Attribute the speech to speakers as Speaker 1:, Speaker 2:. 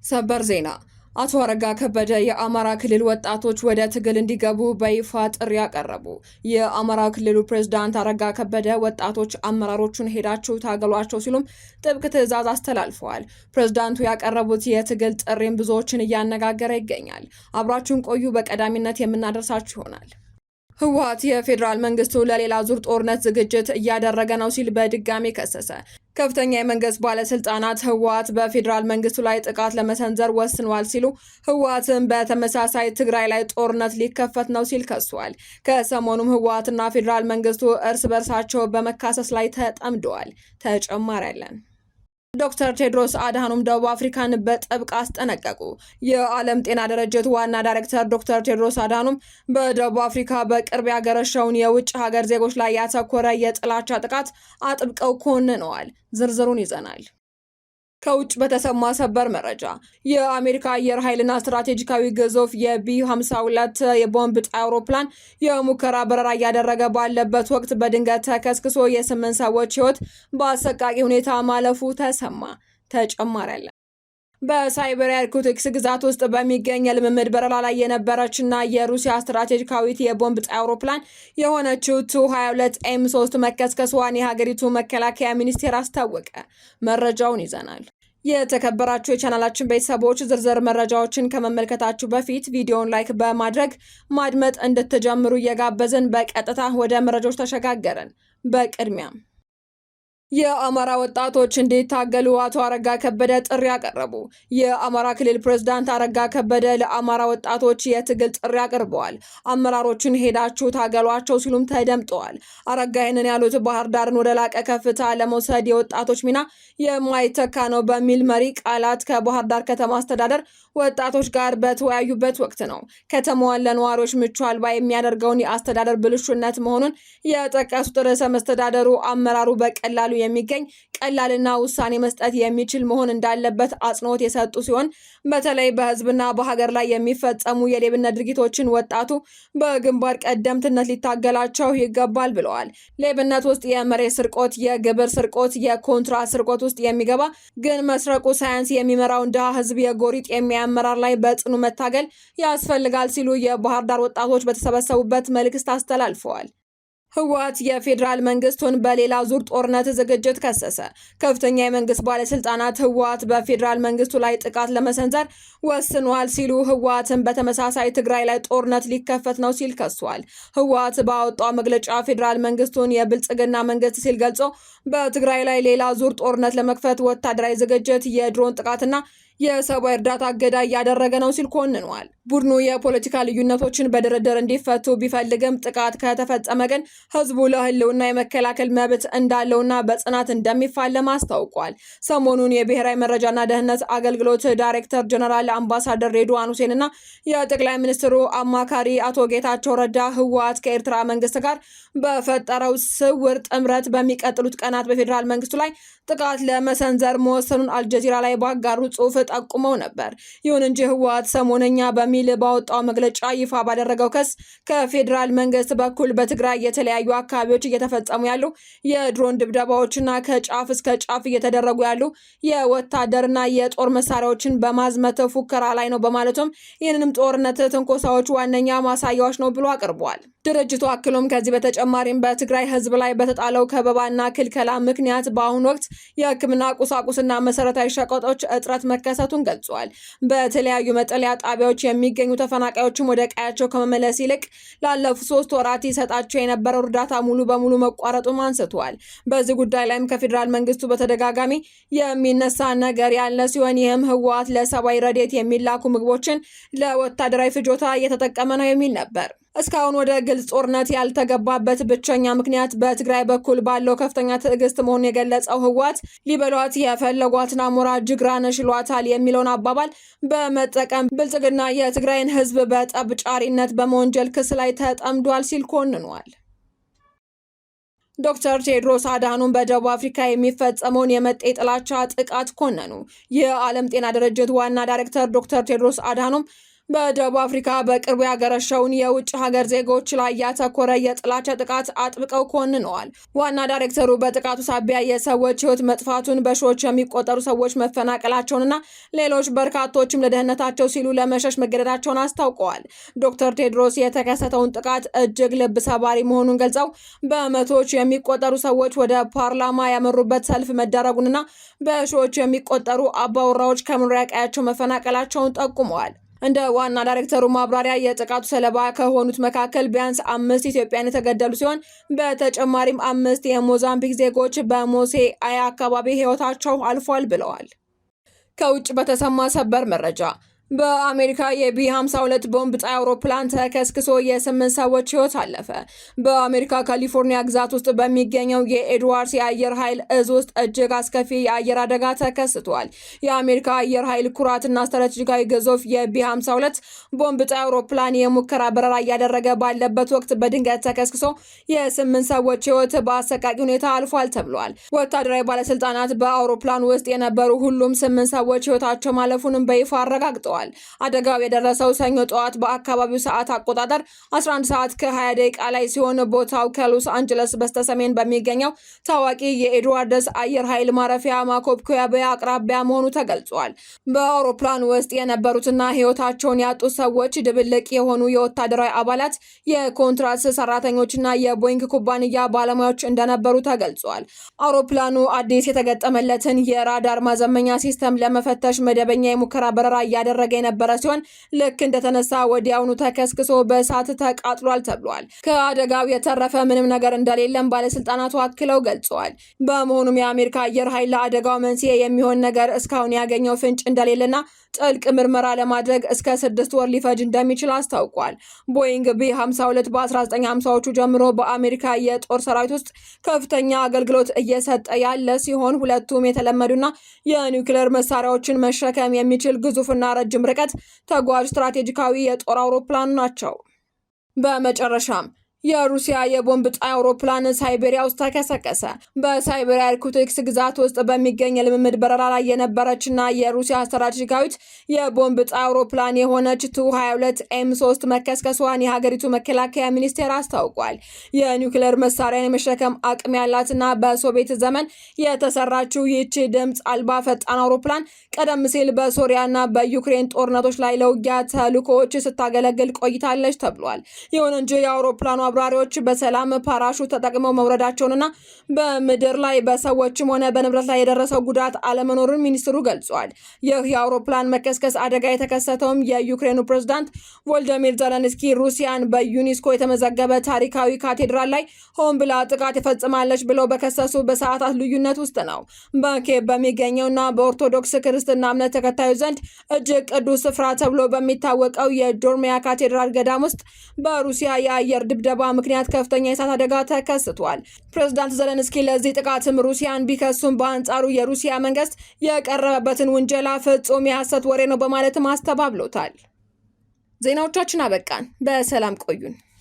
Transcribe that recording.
Speaker 1: ሰበር ዜና፣ አቶ አረጋ ከበደ የአማራ ክልል ወጣቶች ወደ ትግል እንዲገቡ በይፋ ጥሪ አቀረቡ። የአማራ ክልሉ ፕሬዝዳንት አረጋ ከበደ ወጣቶች አመራሮቹን ሄዳችሁ ታገሏቸው ሲሉም ጥብቅ ትዕዛዝ አስተላልፈዋል። ፕሬዝዳንቱ ያቀረቡት የትግል ጥሪም ብዙዎችን እያነጋገረ ይገኛል። አብራችሁን ቆዩ። በቀዳሚነት የምናደርሳችሁ ይሆናል። ህወሓት የፌዴራል መንግስቱ ለሌላ ዙር ጦርነት ዝግጅት እያደረገ ነው ሲል በድጋሚ ከሰሰ። ከፍተኛ የመንግስት ባለስልጣናት ህወሓት በፌዴራል መንግስቱ ላይ ጥቃት ለመሰንዘር ወስኗል ሲሉ፣ ህወሓትን በተመሳሳይ ትግራይ ላይ ጦርነት ሊከፈት ነው ሲል ከሷል። ከሰሞኑም ህወሓትና ፌዴራል መንግስቱ እርስ በርሳቸው በመካሰስ ላይ ተጠምደዋል። ተጨማሪ አለን። ዶክተር ቴድሮስ አድሃኖም ደቡብ አፍሪካን በጥብቅ አስጠነቀቁ። የዓለም ጤና ድርጅት ዋና ዳይሬክተር ዶክተር ቴድሮስ አድሃኖም በደቡብ አፍሪካ በቅርብ ያገረሸውን የውጭ ሀገር ዜጎች ላይ ያተኮረ የጥላቻ ጥቃት አጥብቀው ኮንነዋል። ዝርዝሩን ይዘናል። ከውጭ በተሰማ ሰበር መረጃ የአሜሪካ አየር ኃይልና ስትራቴጂካዊ ግዙፍ የቢ 52 የቦምብ ጣይ አውሮፕላን የሙከራ በረራ እያደረገ ባለበት ወቅት በድንገት ተከስክሶ የስምንት ሰዎች ሕይወት በአሰቃቂ ሁኔታ ማለፉ ተሰማ። ተጨማሪ አለ። በሳይቤሪያ ኢርኩትስክ ግዛት ውስጥ በሚገኝ የልምምድ በረራ ላይ የነበረችና የሩሲያ ስትራቴጂካዊት የቦምብ ጣይ አውሮፕላን የሆነችው ቱ 22 ኤም 3 መከስከስዋን የሀገሪቱ መከላከያ ሚኒስቴር አስታወቀ። መረጃውን ይዘናል። የተከበራችሁ የቻናላችን ቤተሰቦች፣ ዝርዝር መረጃዎችን ከመመልከታችሁ በፊት ቪዲዮን like በማድረግ ማድመጥ እንድትጀምሩ እየጋበዝን በቀጥታ ወደ መረጃዎች ተሸጋገርን። በቅድሚያም የአማራ ወጣቶች እንዲታገሉ አቶ አረጋ ከበደ ጥሪ አቀረቡ። የአማራ ክልል ፕሬዝዳንት አረጋ ከበደ ለአማራ ወጣቶች የትግል ጥሪ አቅርበዋል። አመራሮችን ሄዳችሁ ታገሏቸው ሲሉም ተደምጠዋል። አረጋ ይህንን ያሉት ባህር ዳርን ወደ ላቀ ከፍታ ለመውሰድ የወጣቶች ሚና የማይተካ ነው በሚል መሪ ቃላት ከባህር ዳር ከተማ አስተዳደር ወጣቶች ጋር በተወያዩበት ወቅት ነው። ከተማዋን ለነዋሪዎች ምቹ አልባ የሚያደርገውን የአስተዳደር ብልሹነት መሆኑን የጠቀሱት ርዕሰ መስተዳደሩ አመራሩ በቀላሉ የሚገኝ ቀላልና ውሳኔ መስጠት የሚችል መሆን እንዳለበት አጽንኦት የሰጡ ሲሆን፣ በተለይ በሕዝብና በሀገር ላይ የሚፈጸሙ የሌብነት ድርጊቶችን ወጣቱ በግንባር ቀደምትነት ሊታገላቸው ይገባል ብለዋል። ሌብነት ውስጥ የመሬት ስርቆት፣ የግብር ስርቆት፣ የኮንትራት ስርቆት ውስጥ የሚገባ ግን መስረቁ ሳያንስ የሚመራውን ድሃ ሕዝብ የጎሪጥ የሚያመራር ላይ በጽኑ መታገል ያስፈልጋል ሲሉ የባህር ዳር ወጣቶች በተሰበሰቡበት መልእክት አስተላልፈዋል። ህወሓት የፌዴራል መንግስቱን በሌላ ዙር ጦርነት ዝግጅት ከሰሰ። ከፍተኛ የመንግስት ባለስልጣናት ህወሓት በፌዴራል መንግስቱ ላይ ጥቃት ለመሰንዘር ወስኗል ሲሉ፣ ህወሓትን በተመሳሳይ ትግራይ ላይ ጦርነት ሊከፈት ነው ሲል ከሷል። ህወሓት ባወጣው መግለጫ ፌዴራል መንግስቱን የብልጽግና መንግስት ሲል ገልጾ በትግራይ ላይ ሌላ ዙር ጦርነት ለመክፈት ወታደራዊ ዝግጅት፣ የድሮን ጥቃትና የሰብአዊ እርዳታ እገዳ እያደረገ ነው ሲል ኮንኗል። ቡድኑ የፖለቲካ ልዩነቶችን በድርድር እንዲፈቱ ቢፈልግም ጥቃት ከተፈጸመ ግን ህዝቡ ለህልውና የመከላከል መብት እንዳለውና በጽናት እንደሚፋለም አስታውቋል። ሰሞኑን የብሔራዊ መረጃና ደህንነት አገልግሎት ዳይሬክተር ጀነራል አምባሳደር ሬድዋን ሁሴንና የጠቅላይ ሚኒስትሩ አማካሪ አቶ ጌታቸው ረዳ ህወሓት ከኤርትራ መንግስት ጋር በፈጠረው ስውር ጥምረት በሚቀጥሉት ቀናት በፌዴራል መንግስቱ ላይ ጥቃት ለመሰንዘር መወሰኑን አልጀዚራ ላይ ባጋሩ ጽሑፍ ጠቁመው ነበር። ይሁን እንጂ ህወሓት ሰሞነኛ በሚል ባወጣው መግለጫ ይፋ ባደረገው ክስ ከፌዴራል መንግስት በኩል በትግራይ የተለያዩ አካባቢዎች እየተፈጸሙ ያሉ የድሮን ድብደባዎችና ከጫፍ እስከ ጫፍ እየተደረጉ ያሉ የወታደርና የጦር መሳሪያዎችን በማዝመት ፉከራ ላይ ነው በማለቱም ይህንንም ጦርነት ትንኮሳዎች ዋነኛ ማሳያዎች ነው ብሎ አቅርቧል። ድርጅቱ አክሎም ከዚህ በተጨማሪም በትግራይ ህዝብ ላይ በተጣለው ከበባና ክልከላ ምክንያት በአሁኑ ወቅት የሕክምና ቁሳቁስና መሰረታዊ ሸቀጦች እጥረት መከሰቱን ገልጿል። በተለያዩ መጠለያ ጣቢያዎች የሚገኙ ተፈናቃዮችም ወደ ቀያቸው ከመመለስ ይልቅ ላለፉት 3 ወራት ይሰጣቸው የነበረው እርዳታ ሙሉ በሙሉ መቋረጡም አንስተዋል። በዚህ ጉዳይ ላይም ከፌዴራል መንግስቱ በተደጋጋሚ የሚነሳ ነገር ያለ ሲሆን፣ ይህም ህወሓት ለሰብአዊ ረድኤት የሚላኩ ምግቦችን ለወታደራዊ ፍጆታ እየተጠቀመ ነው የሚል ነበር። እስካሁን ወደ ግልጽ ጦርነት ያልተገባበት ብቸኛ ምክንያት በትግራይ በኩል ባለው ከፍተኛ ትዕግስት መሆኑን የገለጸው ህወሓት ሊበሏት የፈለጓትን አሞራ ጅግራ ነሽ ይሏታል የሚለውን አባባል በመጠቀም ብልጽግና የትግራይን ህዝብ በጠብ ጫሪነት በመወንጀል ክስ ላይ ተጠምዷል ሲል ኮንኗል። ዶክተር ቴድሮስ አድሃኖም በደቡብ አፍሪካ የሚፈጸመውን የመጤ ጥላቻ ጥቃት ኮነኑ። የዓለም ጤና ድርጅት ዋና ዳይሬክተር ዶክተር ቴድሮስ አድሃኖም በደቡብ አፍሪካ በቅርቡ ያገረሸውን የውጭ ሀገር ዜጎች ላይ ያተኮረ የጥላቻ ጥቃት አጥብቀው ኮንነዋል። ዋና ዳይሬክተሩ በጥቃቱ ሳቢያ የሰዎች ሕይወት መጥፋቱን፣ በሺዎች የሚቆጠሩ ሰዎች መፈናቀላቸውንና ሌሎች በርካቶችም ለደህንነታቸው ሲሉ ለመሸሽ መገደዳቸውን አስታውቀዋል። ዶክተር ቴድሮስ የተከሰተውን ጥቃት እጅግ ልብ ሰባሪ መሆኑን ገልጸው በመቶዎች የሚቆጠሩ ሰዎች ወደ ፓርላማ ያመሩበት ሰልፍ መደረጉንና በሺዎች የሚቆጠሩ አባወራዎች ከመኖሪያ ቀያቸው መፈናቀላቸውን ጠቁመዋል። እንደ ዋና ዳይሬክተሩ ማብራሪያ የጥቃቱ ሰለባ ከሆኑት መካከል ቢያንስ 5 ኢትዮጵያውያን የተገደሉ ሲሆን በተጨማሪም 5 የሞዛምቢክ ዜጎች በሞሴ አያ አካባቢ ሕይወታቸው አልፏል ብለዋል። ከውጭ በተሰማ ሰበር መረጃ በአሜሪካ የቢ 52 ቦምብ ጣይ አውሮፕላን ተከስክሶ የ8 ሰዎች ሕይወት አለፈ። በአሜሪካ ካሊፎርኒያ ግዛት ውስጥ በሚገኘው የኤድዋርድስ የአየር ኃይል እዝ ውስጥ እጅግ አስከፊ የአየር አደጋ ተከስቷል። የአሜሪካ አየር ኃይል ኩራትና ስትራቴጂካዊ ግዙፍ የቢ 52 ቦምብ ጣይ አውሮፕላን የሙከራ በረራ እያደረገ ባለበት ወቅት በድንገት ተከስክሶ የ8 ሰዎች ሕይወት በአሰቃቂ ሁኔታ አልፏል ተብሏል። ወታደራዊ ባለስልጣናት በአውሮፕላን ውስጥ የነበሩ ሁሉም 8 ሰዎች ሕይወታቸው ማለፉንም በይፋ አረጋግጠዋል። አደጋው የደረሰው ሰኞ ጠዋት በአካባቢው ሰዓት አቆጣጠር 11 ሰዓት ከ20 ደቂቃ ላይ ሲሆን ቦታው ከሎስ አንጀለስ በስተሰሜን በሚገኘው ታዋቂ የኤድዋርድስ አየር ኃይል ማረፊያ ማኮብኮቢያ አቅራቢያ መሆኑ ተገልጿል። በአውሮፕላን ውስጥ የነበሩትና ሕይወታቸውን ያጡት ሰዎች ድብልቅ የሆኑ የወታደራዊ አባላት፣ የኮንትራት ሰራተኞችና የቦይንግ ኩባንያ ባለሙያዎች እንደነበሩ ተገልጿል። አውሮፕላኑ አዲስ የተገጠመለትን የራዳር ማዘመኛ system ለመፈተሽ መደበኛ የሙከራ በረራ እያደረገ የነበረ ሲሆን ልክ እንደተነሳ ወዲያውኑ ተከስክሶ በእሳት ተቃጥሏል ተብሏል። ከአደጋው የተረፈ ምንም ነገር እንደሌለም ባለስልጣናቱ አክለው ገልጸዋል። በመሆኑም የአሜሪካ አየር ኃይል ለአደጋው መንስኤ የሚሆን ነገር እስካሁን ያገኘው ፍንጭ እንደሌለና ጥልቅ ምርመራ ለማድረግ እስከ 6 ወር ሊፈጅ እንደሚችል አስታውቋል። ቦይንግ ቢ52 በ1950ዎቹ ጀምሮ በአሜሪካ የጦር ሰራዊት ውስጥ ከፍተኛ አገልግሎት እየሰጠ ያለ ሲሆን ሁለቱም የተለመዱና የኒውክሌር መሳሪያዎችን መሸከም የሚችል ግዙፍና ረጅም ርቀት ተጓዥ ስትራቴጂካዊ የጦር አውሮፕላን ናቸው። በመጨረሻም የሩሲያ የቦምብ ጣይ አውሮፕላን ሳይቤሪያ ውስጥ ተከሰከሰ። በሳይቤሪያ ኢርኩትስክ ግዛት ውስጥ በሚገኝ የልምምድ በረራ ላይ የነበረችና የሩሲያ ስትራቴጂካዊት የቦምብ ጣይ አውሮፕላን የሆነች ቱ 22 ኤም 3 መከስከሷን የሀገሪቱ መከላከያ ሚኒስቴር አስታውቋል። የኒውክሌር መሳሪያን የመሸከም አቅም ያላትና በሶቪየት ዘመን የተሰራችው ይህቺ ድምፅ አልባ ፈጣን አውሮፕላን ቀደም ሲል በሶሪያና በዩክሬን ጦርነቶች ላይ ለውጊያ ተልዕኮዎች ስታገለግል ቆይታለች ተብሏል። ይሁን እንጂ የአውሮፕላኑ አብራሪዎች በሰላም ፓራሹት ተጠቅመው መውረዳቸውንና በምድር ላይ በሰዎችም ሆነ በንብረት ላይ የደረሰው ጉዳት አለመኖሩን ሚኒስትሩ ገልጿል። ይህ የአውሮፕላን መከስከስ አደጋ የተከሰተውም የዩክሬኑ ፕሬዝዳንት ቮልዲሚር ዘለንስኪ ሩሲያን በዩኔስኮ የተመዘገበ ታሪካዊ ካቴድራል ላይ ሆን ብላ ጥቃት ፈጽማለች ብለው በከሰሱ በሰዓታት ልዩነት ውስጥ ነው። በኬቭ በሚገኘውና በኦርቶዶክስ ክርስትና እምነት ተከታዮች ዘንድ እጅግ ቅዱስ ስፍራ ተብሎ በሚታወቀው የዶርሚያ ካቴድራል ገዳም ውስጥ በሩሲያ የአየር ድብደባ ምክንያት ከፍተኛ የእሳት አደጋ ተከስቷል። ፕሬዝዳንት ዘለንስኪ ለዚህ ጥቃትም ሩሲያን ቢከሱም በአንጻሩ የሩሲያ መንግስት የቀረበበትን ውንጀላ ፍጹም የሐሰት ወሬ ነው በማለትም አስተባብሎታል። ዜናዎቻችን አበቃን። በሰላም ቆዩን።